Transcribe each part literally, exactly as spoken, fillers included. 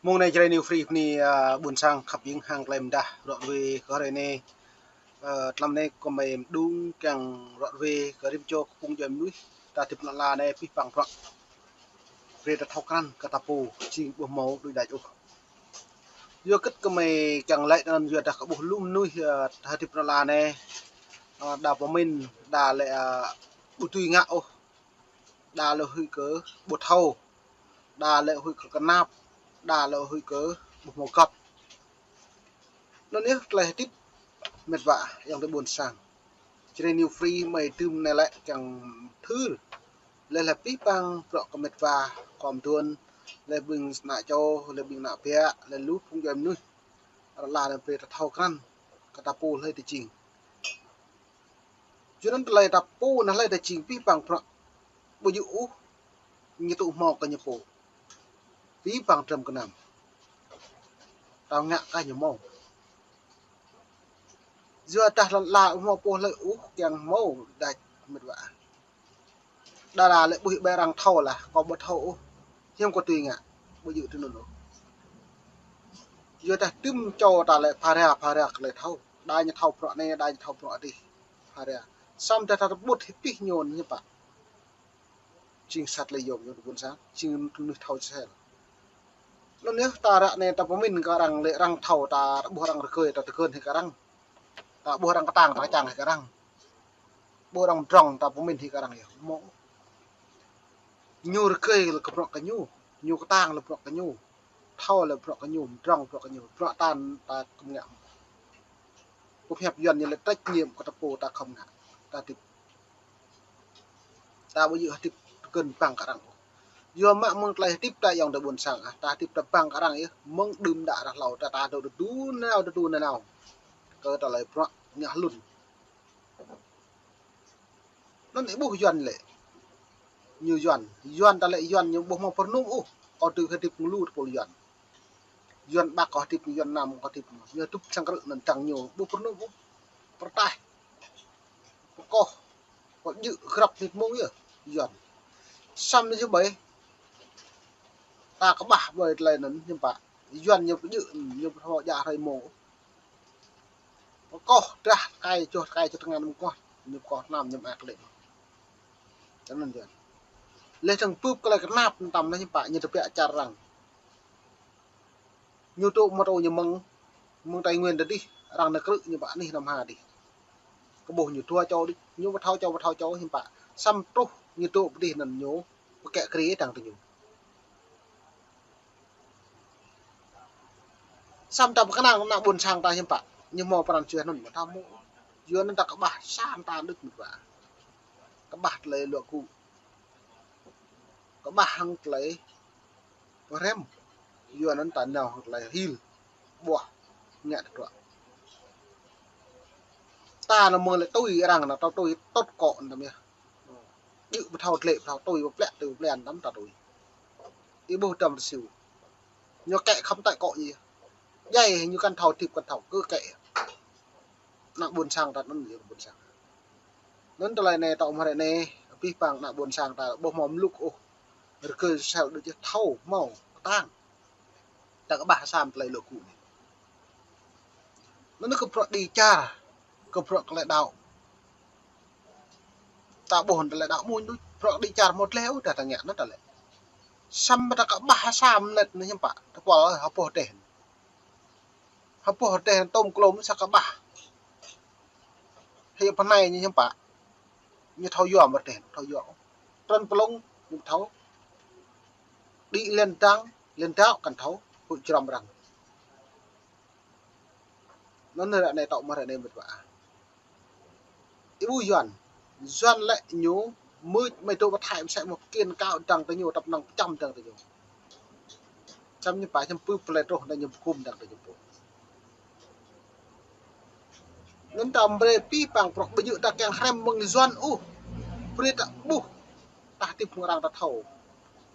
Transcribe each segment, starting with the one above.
Mông anai Jrai New Free bơni, ơ, ƀôn sang khăp hieng hăng klem dah rŏ ruai kơ hrơi anai. Ơ, tlam anai kơmơi mơđung kiăng rŏ ruai kơ rĭm čô kơ phung djuai mơnuih ta hơdip lŏn ala anai pih pang bruă. Brơi ta thâo krăn kơ ta pô jing ƀu hmâo đuaĭ đač ôh. Yua hơget kơmơi kiăng laĭ anŭn, yua dah kơ ƀuh lu mơnuih, ơ, hơdip lŏn ala anai, ơ, đa pơmĭn, đa lĕ, ơ, ƀu tui ngă ôh. Đa lĕ huĭ kơ ƀu thâo, đa lĕ huĭ kơ kơnap, đa lĕ huĭ kơ ƀu hmâo găp. Anŭn yơh tơlơi hơdip mĕt wa ayŏng adơi ƀôn sang. Jrai New Free mơi tơm anai lĕ kiăng thâo. Lĕ lĕ pih pang bruă kơ mĕt wa khŏm tuan, lĕ ƀing ană čô, lĕ ƀing ană biă, lĕ lu phung djuai mơnuih. Ră anai brơi ta thâo krăn kơ ta pô hlơi ta jing. Yua anŭn tơlơi ta pô anai hlơi ta jing pih pang bruă ƀu djơ̆ ôh ñu tŭ hmâo kơ ñu pô. Pih pang dram gơnam. Ta ngă kơ ñu hmâo. Yua dah lŏn ala ƀu hmâo pô hlơi ôh kiăng hmâo đač mĕt wa. Đa đa lĕ ƀuh ƀai arăng thâo lah, kâo ƀu thâo ôh. Hiư̆m kâo tui ngă, ƀu djơ̆ tui anŭn ôh. Yua dah tơm čô ta lĕ phara phara kơ lĕ thâo. Đa ñu thâo bruă anai, đa ñu thâo bruă adih. Phara. Samơ̆ dah ta ƀuh hơdip ñu ñu pă. Jing sat lĕ yôm ñu ƀôn sang, jing mơnuih thâo sel. Anŭn yơh ta ră anai ta pơmĭn kơ arăng lĕ arăng thâo ta ƀuh arăng rơgơi ta tơgơ̆n hĭ kơ arăng. Ta ƀuh arăng kơtang ta čang hĭ kơ arăng. Ƀuh arăng mdrŏng ta pơmĭn hĭ kơ arăng yơh. Hmâo. Ñu rơgơi lĕ kơ bruă kơ ñu. Ñu kơtang lĕ bruă kơ ñu. Thâo lĕ bruă kơ ñu. Mdrŏng bruă kơ ñu. Bruă ta ta khŏm ngă. Pơhiăp Yuan ñu lĕ trách nhiệm kơ ta pô ta khŏm ngă. Ta hơdip. Ta ƀu djơ̆ hơdip tơgơ̆n bang kơ arăng ôh. Yua mă mơ̆ng tơlơi hơdip ta ayŏng adơi ƀôn sang ah, ta hơdip ta bang kơ arăng yơh, mơ̆ng đưm đă ră hlâo ta ta dŏ tơdu nao tơdu nao. Kơ tơlơi bruă ngă hlŭn. Anŭn ih ƀuh Yuan lĕ. Ñu Yuan, Yuan ta lĕ Yuan ñu ƀu hmâo pơrơnŭm ôh. Kâo tui hơdip nglu tơpul Yuan. Yuan Bắc kâo hơdip, Yuan Nam kâo hơdip. Ñu hơdip sang krư̆ anŭn dăng ñu ƀu pơrơnŭm ôh. Pơrơtaih. Pơkŏh. Kâo djơ̆ grăp mĭt mông yơh. Yuan. Samơ̆ ñu ƀai. Ta kơƀah ƀai tơlơi anŭn hiư̆m pă. Yuan ñu pơdjơ̆, ñu pơthâo djă hrơi mông. Pơkŏh drah tơkai, čoh tơkai, čoh tơngan mơkŏh, ñu pơkŏh tơnam ñu mơak lĕ. Tơnŭn yơh. Lĕ tơ̆ng bưp kơ lĕ kơnap tăm anai ñu pă ñu tơbiă čar arăng. Ñu tŭ mơ̆ tŭ ñu mơ̆ng, mơ̆ng Tây Nguyên tơdih, arăng anai krư̆ ñu pă anih Nam Hà dih. Kơ ƀuh ñu dua čô dih, ñu pơthâo čô, pơthâo čô hiư̆m pă. Samơ̆ truh ñu tŭ pơ dih anŭn ñu pơkĕ krĭ dăng tơ ñu. Samơ̆ ta pơkơnang ană ƀôn sang ta hiư̆m pă, ñu hmâo pran jua anŭn mơ̆ ta hmâo. Yua anŭn ta kơƀah sa mơta đôč mơ̆ ta. Kơƀah tơlơi luă gŭ. Kơƀah hăng tơlơi pơrem. Yua anŭn ta nao hăng tơlơi hil. Ƀuah. Ngă tơdruă. Ta nao mơ̆ng lĕ tui arăng nao tui tŭt kŏ anŭn tăm yơh. Djơ̆ pơthâo tlĕ, pơthâo tui, pơplĕ tui, pơplĕ anŭn tăm ta tui. Ih ƀuh Dăm Rơsiu. Ñu kĕ khŏm tơ̆ kŏ ñu. Djai ñu kăn thâo hơdip kăn thâo kơ kĕ. Ană ƀôn sang ta anŭn yơh ƀôn sang. Anŭn tơlơi anai tŏ mơ̆ hrơi anai, abih bang ană ƀôn sang ta ƀu hmâo mlŭk ôh. Rơgơi sel đôč yơh thâo hmâo kơtang. Ta kơƀah sa mơta tơlơi luă gŭ anai. Anŭn kơ bruă đĭ čar, kơ bruă tơlơi đaŏ. Ta ƀuh tơlơi đaŏ mơ̆n đôč, bruă đĭ čar hmâo tlĕ ôh, dah ta ngă anŭn tơlơi. Samơ̆ ta kơƀah sa mơnit anai hiư̆m pă, ta kual hơpŏh rơdêh. Hơpŏh rơdêh tôm klôm sa kơƀah. Hĭ pơnai ñu hiư̆m pă. Ñu thâo yua mơ̆ rơdêh, thâo yua. Trŭn pơlông, ñu thâo. Đĭ lĕn dăng, lĕn đaŏ kăn thâo, huĭ jrŏm arăng. Anŭn ră anai tŏ mơ̆ ră anai mĕt wa. Ih ƀuh Yuan. Yuan lĕ ñu mưč mơi dŏ pơ Thái mơsĕ mơ̆ kiên cao dăng tơ ñu, tăp năng pơčăm dăng tơ ñu. Čăm ñu pă čăm pưp plei truh dăng ñu pơgum dăng tơ ñu pô. Anŭn ta brơi pih pang bruă ƀu djơ̆ ta kiăng hrăm mơ̆ng Yuan ôh. Brơi ta ƀuh. Ta hơdip mơ̆ng arăng ta thâo.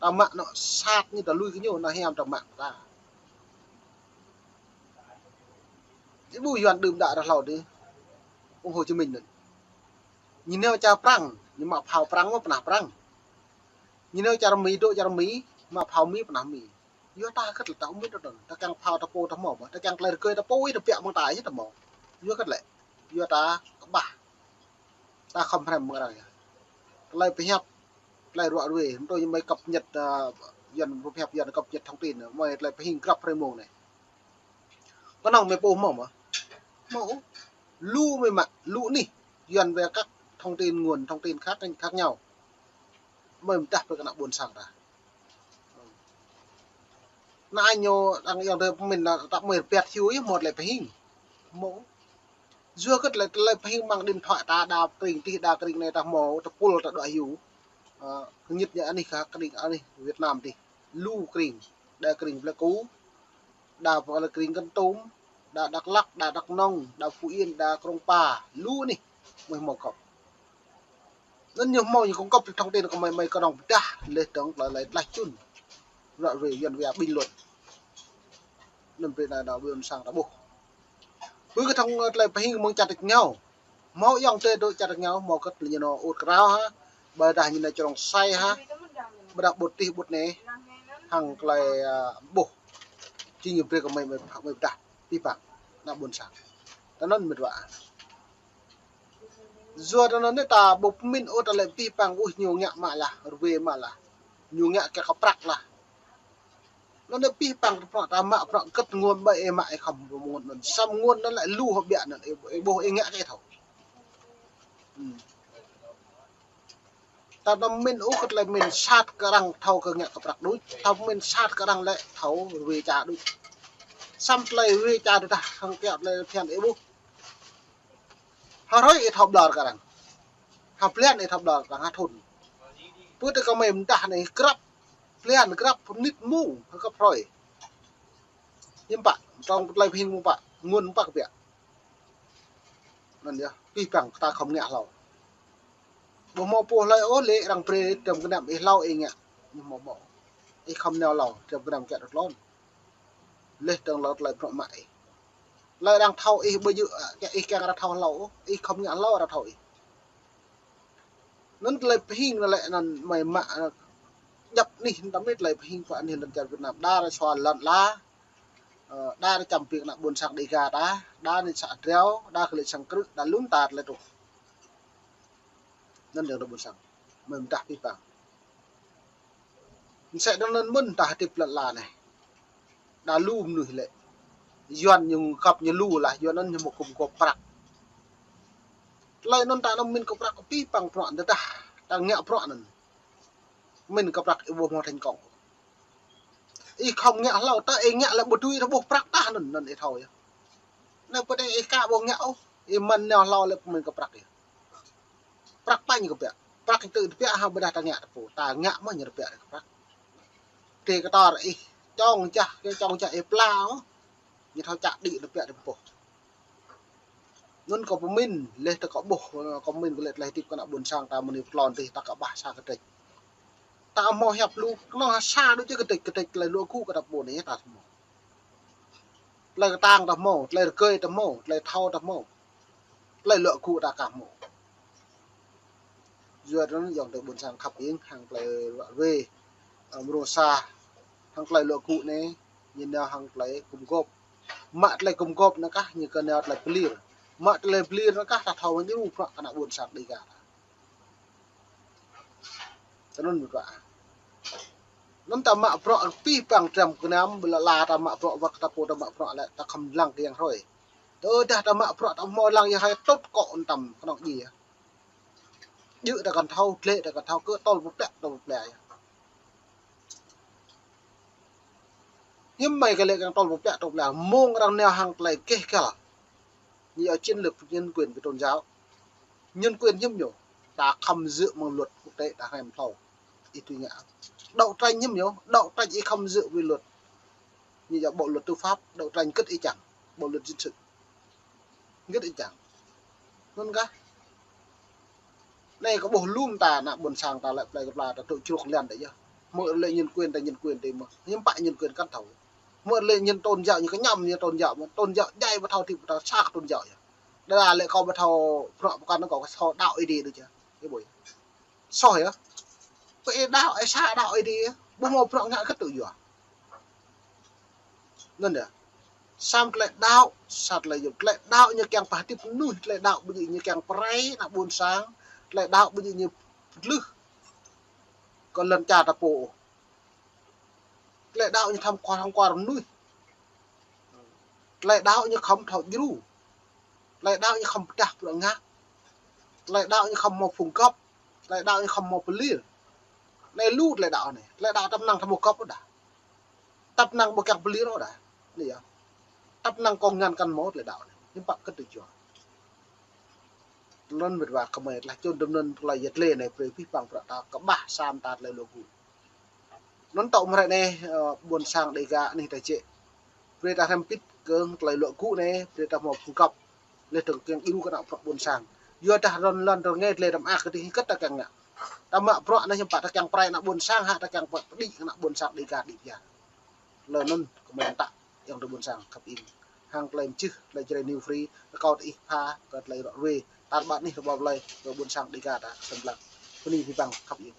Ta mă anŏ sat ñu ta lui kơ ñu, anŏ hiam ta mă ta. Ih ƀuh Yuan đưm đă ră hlâo dih, ông Hồ Chí Minh anŭn. Ñu nao čar Prăng, ñu mă phao Prăng mơ̆ pơnah Prăng. Ñu nao čar Mi, dŏ čar Mi, mă phao Mi pơnah Mi. Yua ta kơ̆t lĕ ta ƀu mĭn tui anŭn. Ta kiăng phao ta pô ta hmâo mơ̆. Ta kiăng tơlơi rơgơi ta pô ih ta biă mơ̆ng ta yơh ta hmâo. Yua kơ̆t lĕ. Yua ta kơƀah. Ta khŏm hrăm mơ̆ng arăng yơh. Tơlơi pơhiăp, tơlơi ruă ruê, mơ̆ tui ñu mơi cập nhật, ơ, Yuan pơhiăp Yuan cập nhật thông tin, mơi tơlơi pơhing grăp hrơi mông anai. Kơnơ̆ng mơi pô hmâo mơ̆. Hmâo. Lu mơi mă, lu anih. Yuan về các thông tin, nguồn thông tin khác, khác nhau. Mơi mơdah brơi kơ ană ƀôn sang ta. Anai ñu đang yơh tơ pơmĭn ta mơi rơbat hiu yơh hmâo tơlơi pơhing. Hmâo. Yua kơ tơlơi, tơlơi pơhing mơ̆ng điện thoại ta đa kơring tih đa kơring anai ta hmâo, ta pul ta đuaĭ hiu. Ơ, kơñĭt ñu anih kah kơring anih Việt Nam tih. Lu kơring, đa kơring Pleiku, đa pơkă kơring Kon Tum, đa Dak Lak, đa Dak Nông, đa Phú Yên, đa Krông Pa, lu anih mơi hmâo gŏp. Anŭn ñu hmâo ñu cung cấp thông tin kơ mơi, mơi kơnơ̆ng pơdah, leh dơ̆ng tơlơi, tơlơi tlaih čun. Ruă ruê Yuan wia bình luận. Anŭn brơi ană ƀôn sang ta ƀuh. Ƀu kơ thông, ơ, tơlơi pơhing mơ̆ng čar tač rơngiao. Hmâo ayŏng adơi dŏ čar tač rơngiao, hmâo kơ̆t lĕ ñu nao ur krao hă. Ƀôdah ñu nao črông sai hă. Ƀôdah ƀut tih ƀut anai. Hăng tơlơi, ơ, ƀuh. Či ñu brơi kơ mơi, mơi, mơi pơdah. Pih păng. Ană ƀôn sang. Tơ anŭn mĕt wa. Yua tơ anŭn anai ta ƀu pơmĭn ôh tơlơi pih păng ôh ñu ngă mă lah, ruê mă lah. Ñu ngă kơ kơ prăk lah. Anŭn anai pih păng tơ prăk ta mă prăk kơ̆t ngôn ƀai ih mă ih khŏm ƀu ngôn anŭn. Samơ̆ ngôn anŭn lĕ lu hơbiă anŭn ih, ih ƀuh ih ngă kơ ih thâo. Hmm. Ta anăm pơmĭn ôh kơ tơlơi pơmĭn sat kơ arăng thâo kơ ngă kơ prăk đôč. Ta pơmĭn sat kơ arăng lĕ thâo ruê ča đôč. Samơ̆ tơlơi ruê ča tơdah hăng kiăo tơlơi phiăn ih ƀuh. Hơrơi ih thâo ƀlŏr kơ arăng. Hă blan ih thâo ƀlŏr kơ arăng hă thun. Pơ tơ kơ mơi mơdah anai grăp blan grăp mơnit mông hă grăp hrơi. Hiư̆m pă, trong tơlơi pơhing mơ̆ng pă, ngôn pă kơ biă. Anŭn yơh, pih păng ta khŏm ngă hlâo. Ƀu hmâo pô hlơi ôh lĕ arăng brơi tơm gơnam ih hlâo ih ngă. Ñu hmâo hmâo. Ih khŏm nao hlâo, tơm gơnam kiăo tơlơi tlôn. Leh dơ̆ng hlâo tơlơi bruă mă ih. Tơlơi arăng thâo ih ƀu djơ̆, ơ, kiăng ih kiăng arăng thâo hlâo ôh, ih khŏm ngă hlâo arăng thâo ih. Anŭn tơlơi pơhing anŭn lĕ anŭn mơi mă, ơ, djŏp anih tơm anih tơlơi pơhing pơ anih lŏn čar Việt Nam. Đa arăng sua lŏn ala, ơ, đa arăng čăm biă kơ ană ƀôn sang Đêga ta, đa anai să dreo, đa kơ lĕ sang krư̆, đa lŏm ta tơlơi truh. Anŭn dơ̆ng ană ƀôn sang. Mơi mơdah pih păng. Mơsĕ dơ̆ng anŭn mơ̆n ta hơdip lŏn ala anai. Đa lu mơnuih lĕ. Yuan ñu gŏp ñu lu lah, Yuan anŭn ñu hmâo cung cấp prăk. Tơlơi anŭn ta anăm pơmĭn kơ prăk pih păng bruă tơdah ta ngă bruă anŭn. Pơmĭn kơ prăk ih ƀu hmâo thành công. Ih khŏm ngă hlâo ta ih ngă lĕ ƀu dưi ta ƀuh prăk tah anŭn, anŭn ih thâo yơh. Anai pơ anai ih ka ƀu ngă ôh, ih mơ̆n nao hlâo lĕ pơmĭn kơ prăk yơh. Prăk pañ kơ biă. Prăk ih tŭ rơbiă hă ƀôdah ta ngă ta pô. Ta ngă mơ̆ ñu rơbiă kơ prăk. Tê kơ tar ih čong jah, kơ čong jah ih pla ôh. Ñu thâo čă đĭ rơbiă đĭ pô. Anŭn kâo pơmĭn, leh tơ kâo ƀuh, kâo pơmĭn kơ lĕ tơlơi hơdip kơ ană ƀôn sang ta mơ̆ng anai pơtlôn tih ta kơƀah sa kơdrĕč. Ta hmâo hiăp lu, kơnơ̆ng ha sa đôč kơdrĕč, kơdrĕč tơlơi luă gŭ kơ ta pô anai ta hmâo. Tơlơi kơtang ta hmâo, tơlơi rơgơi ta hmâo, tơlơi thâo ta hmâo. Tơlơi luă gŭ ta aka hmâo. Yua anŭn ayŏng adơi ƀôn sang khăp ing hăng tơlơi ruă ruê, ơ, mrô sa, hăng tơlơi luă gŭ anai, ñu nao hăng tơlơi gum gôp. Mă tơlơi gum gôp anŭn kah, ñu kơ nao tơlơi pơlir. Mă tơlơi pơlir anŭn kah, ta thâo mơ̆n ñu bruă kơ ană ƀôn sang Đêga ta. Tơ anŭn mơ̆n wa. Anŭn ta mă bruă pih păng tram gơnam, ƀơi lŏn ala ta mă bruă wơ̆t ta pô ta mă bruă lĕ ta khŏm lăng kơ yang hrơi. Tơdah ta mă bruă ta hmâo lăng yang hrơi tŭt kŏ anŭn tăm kơnơ̆ng djai. Djơ̆ ta kăn thâo, glĕ ta kăn thâo, kơ tơl pơplĕ, tơl pơplĕ yơh. Hiư̆m mơi kơ lĕ kăn tơl pơplĕ, tơl pơplĕ, mơ̆ng arăng nao hăng tơlơi gêh găl. Ñu yua chiến lược nhân quyền về tôn giáo. Nhân quyền hiư̆m ñu, ta khŏm dựa mơ̆ng luật quốc tế ta hrăm thâo. Ih tui ngă. Đấu tranh hiư̆m ñu, đấu tranh ih khŏm dựa với luật. Ñu yua bộ luật tư pháp, đấu tranh kơ̆t ih čang, bộ luật dân sự. Kơ̆t ih čang. Anŭn kah. Anai kâo ƀuh lŏm ta ană ƀôn sang ta lĕ plơi kơ pla ta tŭ čruk lian đơi yơh. Hmư̆ lĕ nhân quyền ta nhân quyền tih mơ̆. Hiư̆m pă nhân quyền kăn thâo. Hmư̆ lĕ nhân tôn giáo ñu kơ ñăm ñu tôn giáo mơ̆. Tôn giáo djai ƀu thâo tih ƀu thâo sa kơ tôn giáo yơh. Đa đa lĕ kâo ƀu thâo bruă pơkŏn kâo kơ thâo đaŏ Ơi Adai đôč yơh. Ih ƀuh yơh. Soh yơh. Pơ ih đaŏ ih sa đaŏ Ơi Adai yơh. Ƀu hmâo bruă ngă kơ̆t tŭ yua. Anŭn yơh. Sa tơlơi đaŏ, sa tơlơi yôm. Tơlơi đaŏ ñu kiăng pơhơdip mơnuih, tơlơi đaŏ ƀu djơ̆ ñu kiăng pơrai ană ƀôn sang, tơlơi đaŏ ƀu djơ̆ ñu pơtlưh kơ lŏn čar ta pô ôh. Tơlơi đaŏ ñu thâo khua, thâo khua mơnuih. Tơlơi đaŏ ñu khŏm thâo djru. Tơlơi đaŏ ñu khŏm pơdah bruă ngă. Tơlơi đaŏ ñu khŏm hmâo phung gŏp. Tơlơi đaŏ ñu khŏm hmâo pơlir. Anai lu tơlơi đaŏ anai. Tơlơi đaŏ tăp năng thâo hmâo gŏp ôh đa. Tăp năng ƀu kiăng pơlir ôh đa. Anai yơh. Tăp năng kông ngăn kăn hmâo tơlơi đaŏ anai. Hiư̆m pă kơt tơjuă. Anŭn mĕt wa gơmơi tơlơi čun tơm anŭn tơlơi yet lĕ anai brơi abih bang bruă ta kơƀah sa mơta tơlơi luă gŭ. Anŭn tŏ mơ̆ hrơi anai, ơ, ƀôn sang Dêga anih ta jĕ. Brơi ta hrăm pĭt kơ tơlơi luă gŭ anai, brơi ta hmâo phung gŏp. Leh dơ̆ng kiăng djru kơ ană bruă ƀôn sang. Yua dah rŏn lŏn rơngai tơlơi ta mă kơ tih kơt ta kiăng ngă. Ta mă bruă anai hiư̆m pă ta kiăng pơrai ană ƀôn sang hă, ta kiăng pơđĭ kơ ană ƀôn sang Dêga đĭ pia. Tơlơi anŭn kơ mơ̆n ta, ayŏng adơi ƀôn sang khăp ing. Hăng tơlơi mơčih, tơlơi Jrai New Free, rơkâo tơ ih pha kơ tơlơi ră ruai. Tar ƀar anih rơbâo blai kơ ƀôn sang Dêga ta sơm lăng. Bơni abih bang khăp ing.